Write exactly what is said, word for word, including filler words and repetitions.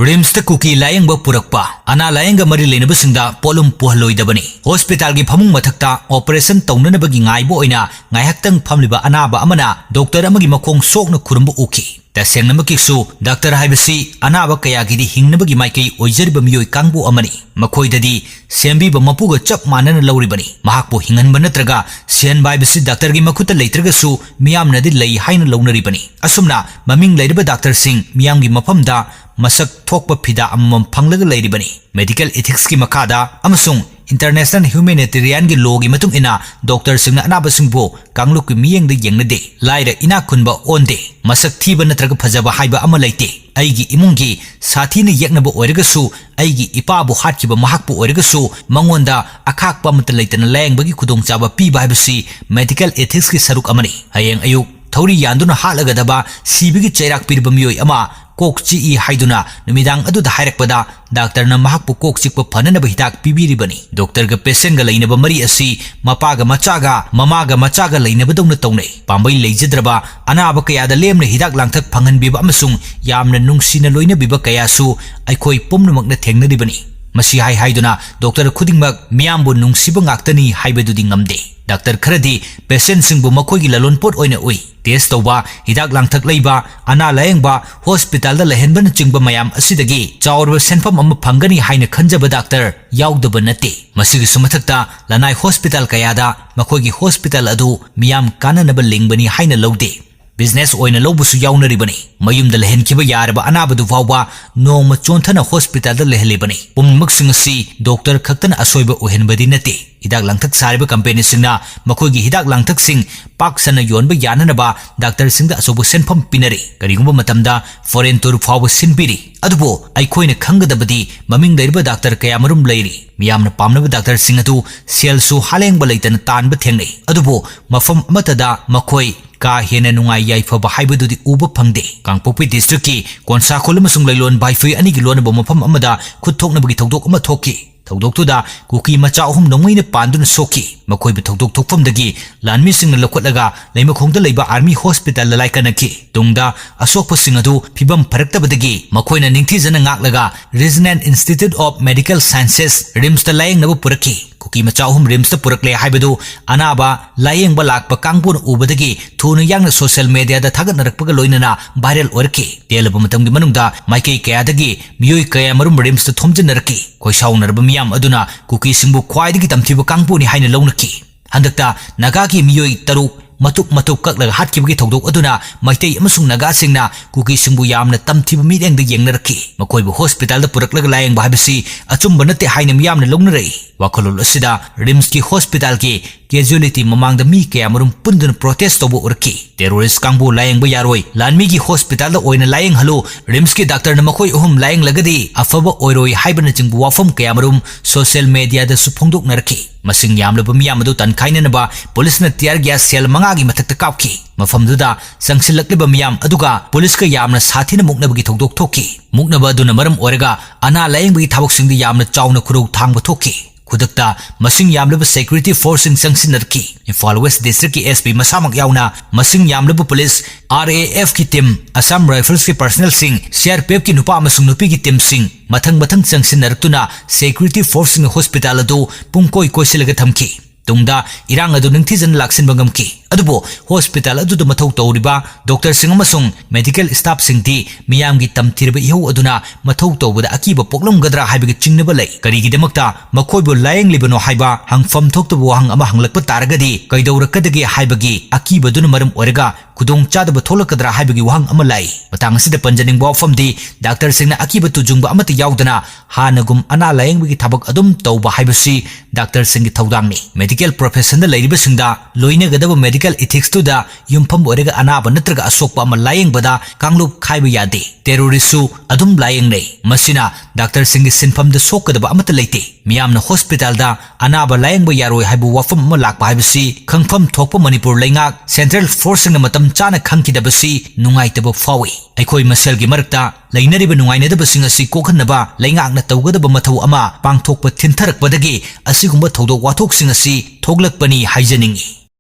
ꯔꯤꯝꯁꯇ ꯀꯨꯀꯤ ꯂꯥꯌꯦꯡꯕ ꯄꯨꯔꯛꯄ꯫ ꯑꯅꯥ ꯂꯥꯌꯦꯡꯒ ꯃꯔꯤ ꯂꯩꯅꯕꯁꯤꯡꯗ ꯄꯣꯠꯂꯨꯝ ꯄꯨꯍꯜꯂꯣꯏꯗꯕꯅꯤ꯫ ꯍꯣꯁꯄꯤꯇꯥꯜꯒꯤ ꯐꯃꯨꯡ ꯃꯊꯛꯇ ꯑꯣꯄꯔꯦꯁꯟ ꯇꯧꯅꯅꯕꯒꯤ ꯉꯥꯏꯕ ꯑꯣꯏꯅ ꯉꯥꯏꯍꯥꯛꯇꯪ ꯐꯝꯂꯤꯕ ꯑꯅꯥꯕ ꯑꯃꯅ ꯗꯣꯛꯇꯔ ꯑꯃꯒꯤ ꯃꯈꯣꯡ ꯁꯣꯛꯅ ꯈꯨꯔꯨꯝꯕ ꯎꯈꯤ꯫ ꯇꯁꯦꯡꯅꯃꯛꯀꯤꯁꯨ ꯗꯥꯛꯇꯔ ꯍꯥꯏꯕꯁꯤ ꯑꯅꯥꯕ ꯀꯌꯥꯒꯤꯗꯤ ꯍꯤꯡꯅꯕꯒꯤ ꯃꯥꯏꯀꯩ ꯑꯣꯏꯖꯔꯤꯕ ꯃꯤꯑꯣꯏ ꯀꯥꯡꯕꯨ ꯑꯃꯅꯤ꯫ ꯃꯈꯣꯏꯗꯗꯤ ꯁꯦꯝꯕꯤꯕ ꯃꯄꯨꯒ ꯆꯞ ꯃꯥꯟꯅꯅ ꯂꯧꯔꯤꯕꯅꯤ꯫ ꯃꯍꯥꯛꯄꯨ ꯍꯤꯡꯍꯟꯕ ꯅꯠꯇ꯭ꯔꯒ ꯁꯤꯍꯟꯕ ꯍꯥꯏꯕꯁꯤ ꯗꯥꯛꯇꯔꯒꯤ ꯃꯈꯨꯠꯇ ꯂꯩꯇ꯭ꯔꯒꯁꯨ ꯃꯤꯌꯥꯝꯅꯗꯤ ꯂꯩ ꯍꯥꯏꯅ ꯂꯧꯅꯔꯤꯕꯅꯤ꯫ ꯑꯁꯨꯝꯅ ꯃꯃꯤꯡ ꯂꯩꯔꯕ ꯗꯥꯛꯇꯔꯁꯤꯡ ꯃꯤꯌꯥꯝꯒꯤ ꯃꯐꯝꯗ ꯃꯁꯛ ꯊꯣꯛꯄ ꯐꯤꯗꯥ ꯑꯃꯃꯝ ꯐꯪꯂꯒ ꯂꯩꯔꯤꯕꯅꯤ꯫ ꯃꯦꯗꯤꯀꯦꯜ ꯏꯊꯤꯛꯁꯀꯤ ꯃꯈꯥꯗ ꯑꯃꯁꯨꯡ ꯏꯟꯇꯔꯅꯦꯁꯅꯦꯜ ꯍ꯭ꯌꯨꯃꯦꯅꯤꯇꯦꯔꯤꯌꯥꯟꯒꯤ ꯂꯣꯒꯤ ꯃꯇꯨꯡ ꯏꯟꯅ ꯗꯣꯛꯇꯔꯁꯤꯡꯅ ꯑꯅꯥꯕꯁꯤꯡꯕꯨ ꯀꯥꯡꯂꯨꯞꯀꯤ ꯃꯤꯠꯌꯦꯡꯗ ꯌꯦꯡꯅꯗꯦ꯫ ꯂꯥꯏꯔ ꯏꯅꯥꯛ ꯈꯨꯟꯕ ꯑꯣꯟꯗꯦ꯫ ꯃꯁꯛ ꯊꯤꯕ ꯅꯠꯇ꯭ꯔꯒ ꯐꯖꯕ ꯍꯥꯏꯕ ꯑꯃ ꯂꯩꯇꯦ꯫ ꯑꯩꯒꯤ ꯏꯃꯨꯡꯒꯤ ꯁꯥꯊꯤꯅ ꯌꯦꯛꯅꯕ ꯑꯣꯏꯔꯒꯁꯨ, ꯑꯩꯒꯤ ꯏꯄꯥꯕꯨ ꯍꯥꯠꯈꯤꯕ ꯃꯍꯥꯛꯄꯨ ꯑꯣꯏꯔꯒꯁꯨ, ꯃꯉꯣꯟꯗ ꯑꯈꯥꯛꯄ ꯑꯃꯠꯇ ꯂꯩꯇꯅ ꯂꯥꯌꯦꯡꯕꯒꯤ ꯈꯨꯗꯣꯡꯆꯥꯕ ꯄꯤꯕ ꯍꯥꯏꯕꯁꯤ ꯃꯦꯗꯤꯀꯦꯜ ꯏꯊꯤꯛꯁꯀꯤ ꯁꯔꯨꯛ ꯑꯃꯅꯤ꯫ ꯍꯌꯦꯡ ꯑꯌꯨꯛ ꯊꯧꯔꯤ ꯌꯥꯟꯗꯨꯅ ꯍꯥꯠꯂꯒꯗꯕ ꯁꯤꯕꯒꯤ ꯆꯩꯔꯥꯛ ꯄꯤꯔꯕ ꯃꯤꯑꯣꯏ ꯑꯃ ꯀꯣꯛ ꯆꯤꯛꯏ ꯍꯥꯏꯗꯨꯅ ꯅꯨꯃꯤꯗꯥꯡ ꯑꯗꯨꯗ ꯍꯥꯏꯔꯛꯄꯗ, ꯗꯥꯛꯇꯔꯅ ꯃꯍꯥꯛꯄꯨ ꯀꯣꯛ ꯆꯤꯛꯄ ꯐꯅꯅꯕ ꯍꯤꯗꯥꯛ ꯄꯤꯕꯤꯔꯤꯕꯅꯤ꯫ ꯗꯣꯛꯇꯔꯒ ꯄꯦꯁꯦꯟꯒ ꯂꯩꯅꯕ ꯃꯔꯤ ꯑꯁꯤ ꯃꯄꯥꯒ ꯃꯆꯥꯒ, ꯃꯃꯥꯒ ꯃꯆꯥꯒ ꯂꯩꯅꯕꯗꯧꯅ ꯇꯧꯅꯩ꯫ ꯄꯥꯝꯕꯩ ꯂꯩꯖꯗ꯭ꯔꯕ ꯑꯅꯥꯕ ꯀꯌꯥꯗ ꯂꯦꯝꯅ ꯍꯤꯗꯥꯛ ꯂꯥꯡꯊꯛ ꯐꯪꯍꯟꯕꯤꯕ ꯑꯃꯁꯨꯡ ꯌꯥꯝꯅ ꯅꯨꯡꯁꯤꯅ ꯂꯣꯏꯅꯕꯤꯕ ꯀꯌꯥꯁꯨ ꯑꯩꯈꯣꯏ ꯄꯨꯝꯅꯃꯛꯅ ꯊꯦꯡꯅꯔꯤꯕꯅꯤ꯫ ꯃꯁꯤ ꯍꯥꯏ ꯍꯥꯏꯗꯨꯅ ꯗꯣꯛꯇꯔ ꯈꯨꯗꯤꯡꯃꯛ ꯃꯤꯌꯥꯝꯕꯨ ꯅꯨꯡꯁꯤꯕ ꯉꯥꯛꯇꯅꯤ ꯍꯥꯏꯕꯗꯨꯗꯤ ꯉꯝꯗꯦ꯫ ꯗꯥꯛꯇꯔ ꯈꯔꯗꯤ ꯄꯦꯁꯦꯟꯁꯤꯡꯕꯨ ꯃꯈꯣꯏꯒꯤ ꯂꯂꯣꯟꯄꯣꯠ ꯑꯣꯏꯅ ꯎꯏ꯫ ꯇꯦꯁ ꯇꯧꯕ, ꯍꯤꯗꯥꯛ ꯂꯥꯡꯊꯛ ꯂꯩꯕ, ꯑꯅꯥ ꯂꯥꯌꯦꯡꯕ, ꯍꯣꯁꯄꯤꯇꯥꯜꯗ ꯂꯩꯍꯟꯕꯅꯆꯤꯡꯕ ꯃꯌꯥꯝ ꯑꯁꯤꯗꯒꯤ ꯆꯥꯎꯔꯕ ꯁꯦꯟꯐꯝ ꯑꯃ ꯐꯪꯒꯅꯤ ꯍꯥꯏꯅ ꯈꯟꯖꯕ ꯗꯥꯛꯇꯔ ꯌꯥꯎꯗꯕ ꯅꯠꯇꯦ꯫ ꯃꯁꯤꯒꯤꯁꯨ ꯃꯊꯛꯇ ꯂꯅꯥꯏ ꯍꯣꯁꯄꯤꯇꯥꯜ ꯀꯌꯥꯗ ꯃꯈꯣꯏꯒꯤ ꯍꯣꯁꯄꯤꯇꯥꯜ ꯑꯗꯨ ꯃꯤꯌꯥꯝ ꯀꯥꯟꯅꯅꯕ ꯂꯤꯡꯕꯅꯤ ꯍꯥꯏꯅ ꯂꯧꯗꯦ꯫ ꯕꯤꯖꯤꯅꯦꯁ ꯑꯣꯏꯅ ꯂꯧꯕꯁꯨ ꯌꯥꯎꯅꯔꯤꯕꯅꯤ꯫ ꯃꯌꯨꯝꯗ ꯂꯩꯍꯟꯈꯤꯕ ꯌꯥꯔꯕ ꯑꯅꯥꯕꯗꯨ ꯐꯥꯎꯕ ꯅꯣꯡꯃ ꯆꯣꯟꯊꯅ ꯍꯣꯁꯄꯤꯇꯥꯜꯗ ꯂꯩꯍꯜꯂꯤꯕꯅꯤ꯫ ꯄꯨꯝꯅꯃꯛꯁꯤꯡ ꯑꯁꯤ ꯗꯣꯛꯇꯔ ꯈꯛꯇꯅ ꯑꯁꯣꯏꯕ ꯑꯣꯏꯍꯟꯕꯗꯤ ꯅꯠꯇꯦ꯫ ꯍꯤꯗꯥꯛ ꯂꯥꯡꯊꯛ ꯁꯥꯔꯤꯕ ꯀꯝꯄꯦꯅꯤꯁꯤꯡꯅ ꯃꯈꯣꯏꯒꯤ ꯍꯤꯗꯥꯛ ꯂꯥꯡꯊꯛꯁꯤꯡ ꯄꯥꯛ ꯁꯟꯅ ꯌꯣꯟꯕ ꯌꯥꯅꯅꯕ ꯗꯥꯛꯇꯔꯁꯤꯡꯗ ꯑꯆꯧꯕ ꯁꯦꯟꯐꯝ ꯄꯤꯅꯔꯤ꯫ ꯀꯔꯤꯒꯨꯝꯕ ꯃꯇꯝꯗ ꯐꯣꯔꯦꯟ ꯇꯨꯔ ꯐꯥꯎꯕ ꯁꯤꯟꯕꯤꯔꯤ꯫ ꯑꯗꯨꯕꯨ ꯑꯩꯈꯣꯏꯅ ꯈꯪꯒꯗꯕꯗꯤ ꯃꯃꯤꯡ ꯂꯩꯔꯕ ꯗꯥꯛꯇꯔ ꯀꯌꯥꯃꯔꯨꯝ ꯂꯩꯔꯤ꯫ ꯃꯤꯌꯥꯝꯅ ꯄꯥꯝꯅꯕ ꯗꯥꯛꯇꯔꯁꯤꯡ ꯑꯗꯨ ꯁꯦꯜꯁꯨ ꯍꯥꯂꯦꯡꯕ ꯂꯩꯇꯅ ꯇꯥꯟꯕ ꯊꯦꯡꯅꯩ꯫ ꯑꯗꯨꯕꯨ ꯃꯐꯝ ꯑꯃꯠꯇꯗ ꯃꯈꯣꯏ ꯀꯥ ꯍꯦꯟꯅ ꯅꯨꯡꯉꯥꯏ ꯌꯥꯏꯐꯕ ꯍꯥꯏꯕꯗꯨꯗꯤ ꯎꯕ ꯐꯪꯗꯦ꯫ ꯀꯥꯡꯄꯣꯛꯄꯤ ꯗꯤꯁꯇ꯭ꯔꯤꯛꯀꯤ ꯀꯣꯟꯁꯥꯈꯣꯜ ꯑꯃꯁꯨꯡ ꯂꯩꯂꯣꯟ ꯚꯥꯏꯐꯨꯏ ꯑꯅꯤꯒꯤ ꯂꯣꯟꯅꯕ ꯃꯐꯝ ꯑꯃꯗ ꯈꯨꯠ ꯊꯣꯛꯅꯕꯒꯤ ꯊꯧꯗꯣꯛ ꯑꯃ ꯊꯣꯛꯈꯤ꯫ ꯊꯧꯗꯣꯛꯇꯨꯗ ꯀꯨꯀꯤ ꯃꯆꯥ ꯑꯍꯨꯝ ꯅꯣꯡꯃꯩꯅ ꯄꯥꯟꯗꯨꯅ ꯁꯣꯛꯈꯤ꯫ ꯃꯈꯣꯏꯕꯨ ꯊꯧꯗꯣꯛ ꯊꯣꯛꯐꯝꯗꯒꯤ ꯂꯥꯟꯃꯤꯁꯤꯡꯅ ꯂꯧꯈꯠꯂꯒ ꯂꯩꯃꯈꯣꯡꯗ ꯂꯩꯕ Army Hospitalꯗ ꯂꯥꯏꯀꯠꯅꯈꯤ꯫ ꯇꯨꯡꯗ ꯑꯁꯣꯛꯄꯁꯤꯡ ꯑꯗꯨ ꯐꯤꯕꯝ ꯐꯔꯛꯇꯕꯗꯒꯤ ꯃꯈꯣꯏꯅ ꯅꯤꯡꯊꯤꯖꯅ ꯉꯥꯛꯂꯒ Regional Institute of Medical Sciences, RIMSꯇ ꯂꯥꯌꯦꯡꯅꯕ ꯄꯨꯔꯛꯈꯤ꯫ ꯀꯨꯀꯤ ꯃꯆꯥ ꯑꯍꯨꯝ RIMSꯇ ꯄꯨꯔꯛꯂꯦ ꯍꯥꯏꯕꯗꯨ ꯑꯅꯥꯕ ꯂꯥꯌꯦꯡꯕ ꯂꯥꯛꯄ ꯀꯥꯡꯕꯨꯅ ꯎꯕꯗꯒꯤ ꯊꯨꯅ ꯌꯥꯡꯅ social mediaꯗ ꯊꯥꯒꯠꯅꯔꯛꯄꯒ ꯂꯣꯏꯅꯅ viral ꯑꯣꯏꯔꯛꯈꯤ꯫ ꯇꯦꯜꯂꯕ ꯃꯇꯝꯒꯤ ꯃꯅꯨꯡꯗ ꯃꯥꯏꯀꯩ ꯀꯌꯥꯗꯒꯤ ꯃꯤꯑꯣꯏ ꯀꯌꯥꯃꯔꯨꯝ RIMSꯇ ꯊꯣꯝꯖꯤꯟꯅꯔꯛꯈꯤ꯫ ꯈꯣꯏꯁꯥꯎꯅꯔꯕ ꯃꯤꯌꯥꯝ ꯑꯗꯨꯅ ꯀꯨꯀꯤꯁꯤꯡꯕꯨ ꯈ꯭ꯋꯥꯏꯗꯒꯤ ꯇꯝꯊꯤꯕ ꯀꯥꯡꯕꯨꯅꯤ ꯍꯥꯏꯅ ꯂꯧꯅꯈꯤ꯫ ꯍꯟꯗꯛꯇ ꯅꯥꯒꯥꯒꯤ ꯃꯤꯑꯣꯏ ꯇꯔꯨꯛ ꯃꯇꯨꯞ ꯃꯇꯨꯞ ꯀꯛꯂꯒ ꯍꯥꯠꯈꯤꯕꯒꯤ ꯊꯧꯗꯣꯛ ꯑꯗꯨꯅ ꯃꯩꯇꯩ ꯑꯃꯁꯨꯡ ꯅꯥꯒꯥꯁꯤꯡꯅ ꯀꯨꯀꯤꯁꯤꯡꯕꯨ ꯌꯥꯝꯅ ꯇꯝꯊꯤꯕ ꯃꯤꯠꯌꯦꯡꯗ ꯌꯦꯡꯅꯔꯛꯈꯤ꯫ ꯃꯈꯣꯏꯕꯨ hospitalꯗ ꯄꯨꯔꯛꯂꯒ ꯂꯥꯌꯦꯡꯕ ꯍꯥꯏꯕꯁꯤ ꯑꯆꯨꯝꯕ ꯅꯠꯇꯦ ꯍꯥꯏꯅ ꯃꯤꯌꯥꯝꯅ ꯂꯧꯅꯔꯛꯏ꯫ ꯋꯥꯈꯜꯂꯣꯟ ꯑꯁꯤꯗ RIMSꯀꯤ hospitalꯒꯤ casualty ꯃꯃꯥꯡꯗ ꯃꯤ ꯀꯌꯥꯃꯔꯨꯝ ꯄꯨꯟꯗꯨꯅ protest ꯇꯧꯕ ꯎꯔꯛꯈꯤ꯫ Terrorist ꯀꯥꯡꯕꯨ ꯂꯥꯌꯦꯡꯕ ꯌꯥꯔꯣꯏ, ꯂꯥꯟꯃꯤꯒꯤ hospitalꯗ ꯑꯣꯏꯅ ꯂꯥꯌꯦꯡꯍꯜꯂꯨ, RIMSꯀꯤ doctorꯅ ꯃꯈꯣꯏ ꯑꯍꯨꯝ ꯂꯥꯌꯦꯡꯂꯒꯗꯤ ꯑꯐꯕ ꯑꯣꯏꯔꯣꯏ ꯍꯥꯏꯕꯅꯆꯤꯡꯕ ꯋꯥꯐꯝ ꯀꯌꯥꯃꯔꯨꯝ social mediaꯗꯁꯨ ꯐꯣꯡꯗꯣꯛꯅꯔꯛꯈꯤ꯫ ꯃꯁꯤꯡ ꯌꯥꯝꯂꯕ ꯃꯤꯌꯥꯝ ꯑꯗꯨ ꯇꯥꯟꯈꯥꯏꯅꯅꯕ policeꯅ tear gas shell ꯃꯉꯥꯒꯤ ꯃꯊꯛꯇ ꯀꯥꯞꯈꯤ꯫ ꯃꯐꯝꯗꯨꯗ ꯆꯪꯁꯤꯜꯂꯛꯂꯤꯕ ꯃꯤꯌꯥꯝ ꯑꯗꯨꯒ policeꯀ ꯌꯥꯝꯅ ꯁꯥꯊꯤꯅ ꯃꯨꯛꯅꯕꯒꯤ ꯊꯧꯗꯣꯛ ꯊꯣꯛꯈꯤ꯫ ꯃꯨꯛꯅꯕ ꯑꯗꯨꯅ ꯃꯔꯝ ꯑꯣꯏꯔꯒ ꯑꯅꯥ ꯂꯥꯌꯦꯡꯕꯒꯤ ꯊꯕꯛꯁꯤꯡꯗ ꯌꯥꯝꯅ ꯆꯥꯎꯅ ꯈꯨꯔꯧ ꯊꯥꯡꯕ ꯊꯣꯛꯈꯤ꯫ ꯈꯨꯗꯛꯇ ꯃꯁꯤꯡ ꯌꯥꯝꯂꯕ security forceꯁꯤꯡ ꯆꯪꯁꯤꯟꯅꯔꯛꯈꯤ꯫ Imphal West Districtꯀꯤ SP ꯃꯁꯥꯃꯛ ꯌꯥꯎꯅ ꯃꯁꯤꯡ ꯌꯥꯝꯂꯕ police, RAFꯀꯤ team, Assam Riflesꯀꯤ personnelꯁꯤꯡ, CRPFꯀꯤ ꯅꯨꯄꯥ ꯑꯃꯁꯨꯡ ꯅꯨꯄꯤꯒꯤ teamꯁꯤꯡ ꯃꯊꯪ ꯃꯊꯪ ꯆꯪꯁꯤꯟꯅꯔꯛꯇꯨꯅ security forceꯁꯤꯡꯅ hospital ꯑꯗꯨ ꯄꯨꯡꯀꯣꯏ ꯀꯣꯏꯁꯤꯜꯂꯒ ꯊꯝꯈꯤ꯫ ꯇꯨꯡꯗ ꯏꯔꯥꯡ ꯑꯗꯨ ꯅꯤꯡꯊꯤꯖꯅ ꯂꯥꯛꯁꯤꯟꯕ ꯉꯝꯈꯤ꯫ ꯑꯗꯨꯕꯨ hospital ꯑꯗꯨꯗ ꯃꯊꯧ ꯇꯧꯔꯤꯕ doctorꯁꯤꯡ ꯑꯃꯁꯨꯡ medical staffꯁꯤꯡꯗꯤ ꯃꯤꯌꯥꯝꯒꯤ ꯇꯝꯊꯤꯔꯕ ꯏꯍꯧ ꯑꯗꯨꯅ ꯃꯊꯧ ꯇꯧꯕꯗ ꯑꯀꯤꯕ ꯄꯣꯛꯂꯝꯒꯗ꯭ꯔꯥ ꯍꯥꯏꯕꯒꯤ ꯆꯤꯡꯅꯕ ꯂꯩ꯫ ꯀꯔꯤꯒꯤꯗꯃꯛꯇ ꯃꯈꯣꯏꯕꯨ ꯂꯥꯌꯦꯡꯂꯤꯕꯅꯣ ꯍꯥꯏꯕ ꯍꯪꯐꯝ ꯊꯣꯛꯇꯕ ꯋꯥꯍꯪ ꯑꯃ ꯍꯪꯂꯛꯄ ꯇꯥꯔꯒꯗꯤ ꯀꯩꯗꯧꯔꯛꯀꯗꯒꯦ ꯍꯥꯏꯕꯒꯤ ꯑꯀꯤꯕꯗꯨꯅ ꯃꯔꯝ ꯑꯣꯏꯔꯒ ꯈꯨꯗꯣꯡꯆꯥꯗꯕ ꯊꯣꯛꯂꯛꯀꯗ꯭ꯔꯥ ꯍꯥꯏꯕꯒꯤ ꯋꯥꯍꯪ ꯑꯃ ꯂꯥꯛꯏ꯫ ꯃꯇꯥꯡ ꯑꯁꯤꯗ ꯄꯟꯖꯅꯤꯡꯕ ꯋꯥꯐꯝꯗꯤ doctorꯁꯤꯡꯅ ꯑꯀꯤꯕ ꯇꯨꯖꯨꯡꯕ ꯑꯃꯠꯇ ꯌꯥꯎꯗꯅ ꯍꯥꯟꯅꯒꯨꯝ ꯑꯅꯥ ꯂꯥꯌꯦꯡꯕꯒꯤ ꯊꯕꯛ ꯑꯗꯨꯝ ꯇꯧꯕ ꯍꯥꯏꯕꯁꯤ doctorꯁꯤꯡꯒꯤ ꯊꯧꯗꯥꯡꯅꯤ꯫ Medical professionꯗ ꯂꯩꯔꯤꯕꯁꯤꯡꯗ ꯂꯣꯏꯅꯒꯗꯕ medical ꯃꯦꯗꯤꯀꯦꯜ ꯏꯊꯤꯛꯁꯇꯨꯗ ꯌꯨꯝꯐꯝ ꯑꯣꯏꯔꯒ ꯑꯅꯥꯕ ꯅꯠꯇ꯭ꯔꯒ ꯑꯁꯣꯛꯄ ꯑꯃ ꯂꯥꯌꯦꯡꯕꯗ ꯀꯥꯡꯂꯨꯞ ꯈꯥꯏꯕ ꯌꯥꯗꯦ꯫ ꯇꯦꯔꯣꯔꯤꯁ꯭ꯠꯁꯨ ꯑꯗꯨꯝ ꯂꯥꯌꯦꯡꯅꯩ꯫ ꯃꯁꯤꯅ ꯗꯥꯛꯇꯔꯁꯤꯡꯒꯤ ꯁꯤꯟꯐꯝꯗ ꯁꯣꯛꯀꯗꯕ ꯑꯃꯠꯇ ꯂꯩꯇꯦ꯫ ꯃꯤꯌꯥꯝꯅ ꯍꯣꯁꯄꯤꯇꯥꯜꯗ ꯑꯅꯥꯕ ꯂꯥꯌꯦꯡꯕ ꯌꯥꯔꯣꯏ ꯍꯥꯏꯕ ꯋꯥꯐꯝ ꯑꯃ ꯂꯥꯛꯄ ꯍꯥꯏꯕꯁꯤ ꯈꯪꯐꯝ ꯊꯣꯛꯄ ꯃꯅꯤꯄꯨꯔ ꯂꯩꯉꯥꯛ ꯁꯦꯟꯇ꯭ꯔꯦꯜ ꯐꯣꯔꯁꯁꯤꯡꯅ ꯃꯇꯝ ꯆꯥꯅ ꯈꯪꯈꯤꯗꯕꯁꯤ ꯅꯨꯡꯉꯥꯏꯇꯕ ꯐꯥꯎꯏ꯫ ꯑꯩꯈꯣꯏ ꯃꯁꯦꯜꯒꯤ ꯃꯔꯛꯇ ꯂꯩꯅꯔꯤꯕ ꯅꯨꯡꯉꯥꯏꯅꯗꯕꯁꯤꯡ ꯑꯁꯤ ꯀꯣꯛꯍꯟꯅꯕ ꯂꯩꯉꯥꯛꯅ ꯇꯧꯒꯗꯕ ꯃꯊꯧ ꯑꯃ ꯄꯥꯡꯊꯣꯛꯄ ꯊꯤꯟꯊꯔꯛꯄꯗꯒꯤ ꯑꯁꯤꯒꯨꯝꯕ ꯊꯧꯗꯣꯛ ꯋꯥꯊꯣꯛꯁꯤꯡ ꯑꯁꯤ ꯊꯣꯛꯂꯛꯄꯅꯤ ꯍꯥꯏꯖꯅꯤꯡꯏ꯫